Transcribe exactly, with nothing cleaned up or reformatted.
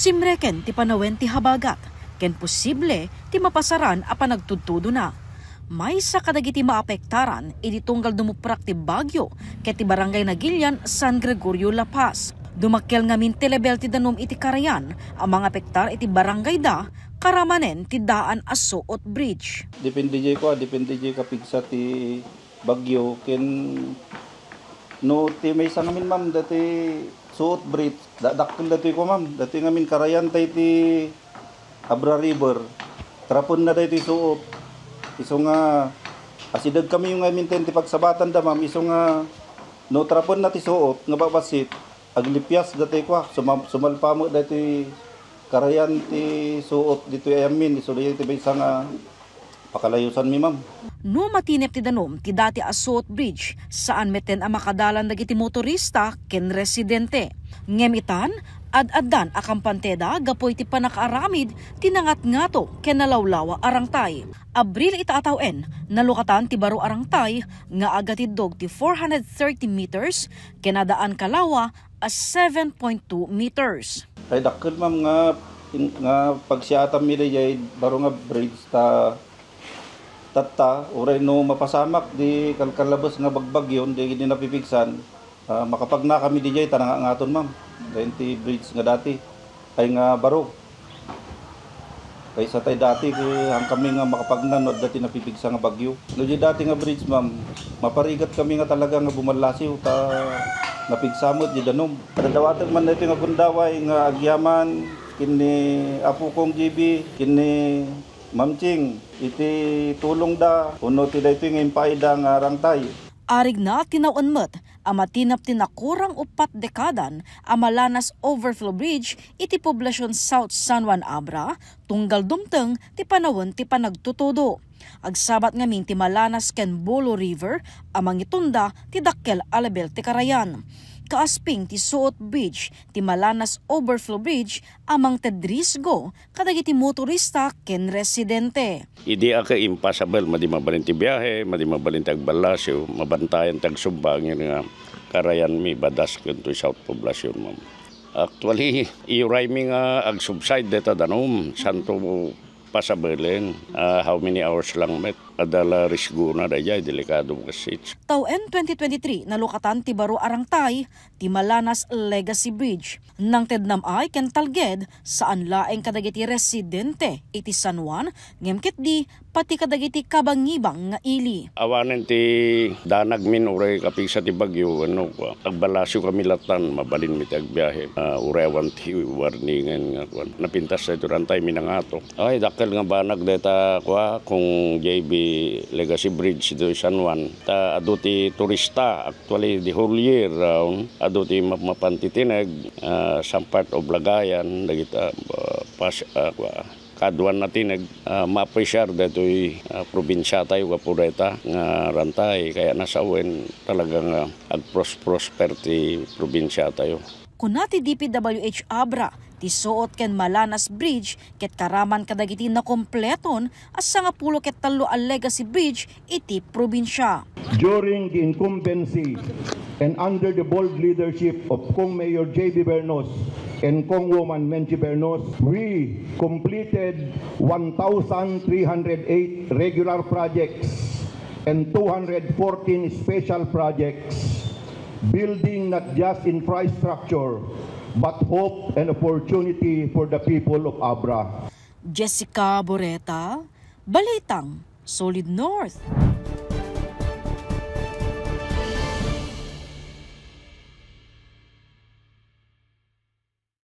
Simreken ti panawen ti habagat, ken posible ti mapasaran a panagtudtudona. Maysa kadagiti maapektaran idi tunggal dumuprak ti bagyo ket ti Barangay Nagilian, San Gregorio, La Paz. Dumakkel ngamin ti lebel ti danum iti karayan a mangapektar iti barangayda karamanen ti daan a suot bridge. Depende jay kua, depende jay kapigsa ti bagyo ken no ti maysa ngamin, ma'am, dati suot bridge, da-, dakkel datoy kua, ma'am, datoy ngamin karayan tay ti Abra River, trapenna daytoy suot. Isu nga, asideg kami ngamin ti pagsabatanda, ma'am. Isu nga, no trapenna ti suot nga babassit, aglipias daytoy kua, suma-, sumalpa met daytoy karayan ti suot ditoy ayamin. Isu daytoy ti maysa nga pakalayosanmi, ma'am. No matinep ti danum ti dati a suot bridge, saan metten a makadalan dagiti motorista ken residente. Ngem itan, ad-addan a kampanteda gapu iti pannakaaramid ti nangatngato ken nalawlawa a rangtay. Abril ita a tawen, nalukatan ti baro a rangtay nga agatiddog ti four hundred thirty meters ken adaan kalawa a seven point two meters. Ay, dakkel, ma'am, nga, nga pagsiatammi daydiay baro nga bridge ta tatta, uray no mapasamak di kalkalabes nga bagbagyo, di, di napipigsan, ah, makapagnakami diay ta nangatngaton, ma'am. Daytoy bridge nga dati, ay nga baro. Kaysa tay dati, ket saan kami nga makapagna no adda ti napipigsa nga bagyo. No di dati nga bridge, ma'am, maparigat kami nga talaga nga bumallasiw ta napigsa met di danum. Dadawatek man daytoy nga gundaway nga agyaman ken ni Apo kong J B, ken ni Ma'am Ching, iti tulongda wenno ti daytoy nga impaayda nga rangtay. Arigna ti nawen met a matinep ti nakurang uppat dekadan a malanas overflow bridge iti Poblacion South, San Juan Abra, tunggal dumteng ti panawen ti panagtutudo. Agsabat ngamin ti malanas ken Bolo River a mangitunda ti dakkel a lebel ti karayan. Kaasping ti suot bridge, ti malanas overflow bridge a mangted risgo kadagiti motorista ken residente. Idi a ka impossible, madi mabalin ti biahe, madi mabalin ti agballasiw, mabantayan ti agsubba, ngem nga karayanmi badas ken toy South Poblacion, ma'am. Actually, iyuraymi nga agsubside deta danum, santo pasabelen, ah, how many hours lang met, adda la risgona daydiay, delikado kassit. Tawen twenty twenty-three, nalukatan ti baro a rangtay, ti Malanas Legacy Bridge. Nangted nam-ay ken talged, saan laeng kadagiti residente iti San Juan, ngem ketdi pati kadagiti kabangibang nga ili. Awanen ti danagmin uray kapigsa ti bagyo, wenno kua, agballasiw kami latan, mabalinmi ti agbiahe. Ah, uray awan ti warningen nga kuan. Napintas daytoy rantay, minangato. Ay, dakkel nga banag dayta, kua, kung J B Legacy Bridge ditoy San Juan. Ta adu ti turista, actually, the whole year round, adu ti mapmapan ti tineg, ah, some part of Lagayan, dagita, ah, pas-, ah, kua, kaduan a tineg, ah, maapresiar daytoy, ah, probinsiatayo gapu dayta nga rantay, kaya nasawen talaga nga agpros-prosper ti probinsiatayo. Kuna ti D P W H Abra, ti suot ken Malanas Bridge ket karaman kadagiti nakompleton a sangapulo ket tallo a legacy bridge iti probinsia. During the incumbency and under the bold leadership of Cong Mayor J B Bernos and Cong Woman Menchi Bernos, we completed one thousand three hundred eight regular projects and two hundred fourteen special projects, building not just infrastructure, but hope and opportunity for the people of Abra. Jessica Boreta, Balitang Solid North.